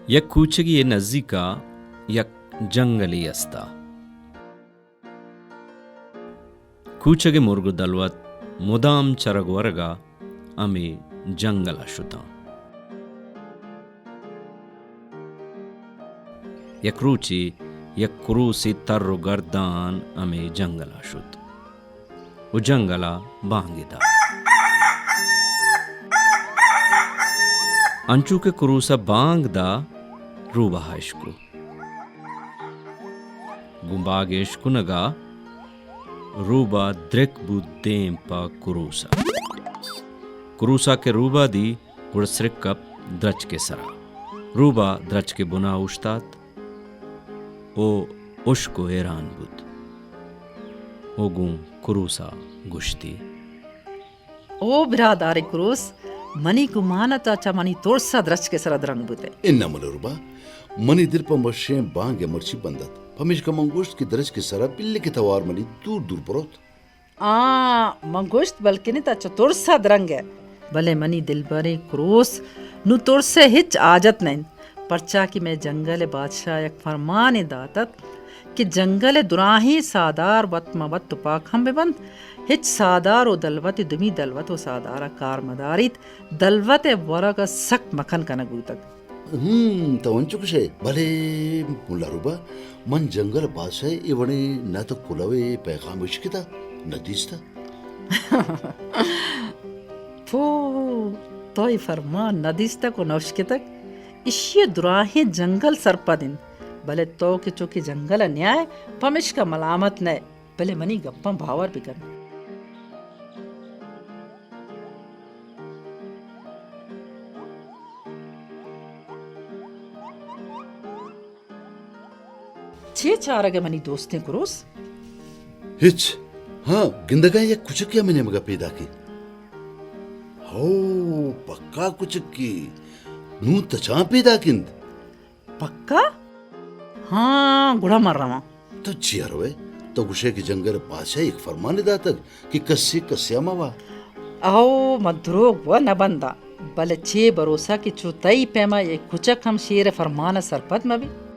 یک کوچگے ءِ نزیک ءَ یک جنگلے است اَت۔ کوچگ ءِ مرگ ءُ دلوت مدام چرگ ورگ ءَ ہمے جنگل ءَ شت اَنت۔ یک روچے یک کروسے تر ءُ گردان ہمے جنگل ءَ شت ءُ جنگل ءَ بانگے دات۔ انچو کہ کروس ءَ بانگ دات، روباہ ءَ اشکت۔ گوں بانگ ءِ اشکنگ ءَ روباہ درک بوت دیم پہ کروس ءَ۔ کروس ءَ کہ روباہ دیت، گڑا سر کپت درچک ءِ سرا۔ روباہ درچک ءِ بنا اوشتات ءُ ہشک ءُ حیران بوت ءُ گوں کروس ءَ گوشتی: او براداریں کروس، منی گمان ءَ تو چہ منی ترس ءَ درچک ءِ سرا درنگ بوت ئے۔ اناں ملا روباہ، منی دل پہ وشیں بانگ ءَ مرچی بند اَت، پمیشکا من گوشت کہ درچک ءِ سرا بلکیں توار منی دور دور بروت۔ آ، من گوشت بلکیں تو چہ ترس ءَ درنگ ئے، بلے منی دلبریں کروس، نوں ترس ءِ ہچ حاجت نہ اِنت، پرچا کہ مئے جنگل ءِ بادشاہ ءَ یک فرمانے دات اَت کہ جنگل ءِ دراہیں ساہدار وت ماں وت تپاک ہم بہ بنت، ہچ ساہدار ءُ دلوتے دومی دلوت ءُ ساہدار ءَ کار مداریت، دلوت ءِ ورگ ءَ سک مکن کنگ بوتگ۔ ہم، تو انچو گوش ئے، بلے ملا روباہ، من جنگل ءِ بادشاہ ءِ اے وڑیں نہ تو کلوہ ءِ پیغام اشکتہ، نہ دیستہ۔ پو، تو اے فرمان نہ دیستگ ءُ نہ اشکتگ؟ ایشی ءَ دراہیں جنگل سرپد اِنت، بلے تو کہ چو کہ جنگل ءَ نیائے، پمیشکا ملامت نہ ئے، بلے منی گپاں باور بہ کن۔ چے چارگ ءَ ئے منی دوستیں کروس؟ ہچ۔ ہاں، گندگ ءَ آں یک کچکے ءَ مئے نیمگ ءَ پیداک اِنت۔ ہو، پکا کچکے۔ نوں تچان پیداک اِنت۔ پکا؟ ہاں، گڑا من رواں۔ تو چیا روئے؟ تو گوش ئے کہ جنگل ءِ بادشاہ ءَ یک فرمانے داتگ کہ کسے کسے ءَ مہ وا۔ او، من دروگ ءَ نہ بنداں، بلے چے بھروسہ کہ چو تئی پیما یک کچک ہم شیر ءِ فرمان ءَ سرپد مہ بی۔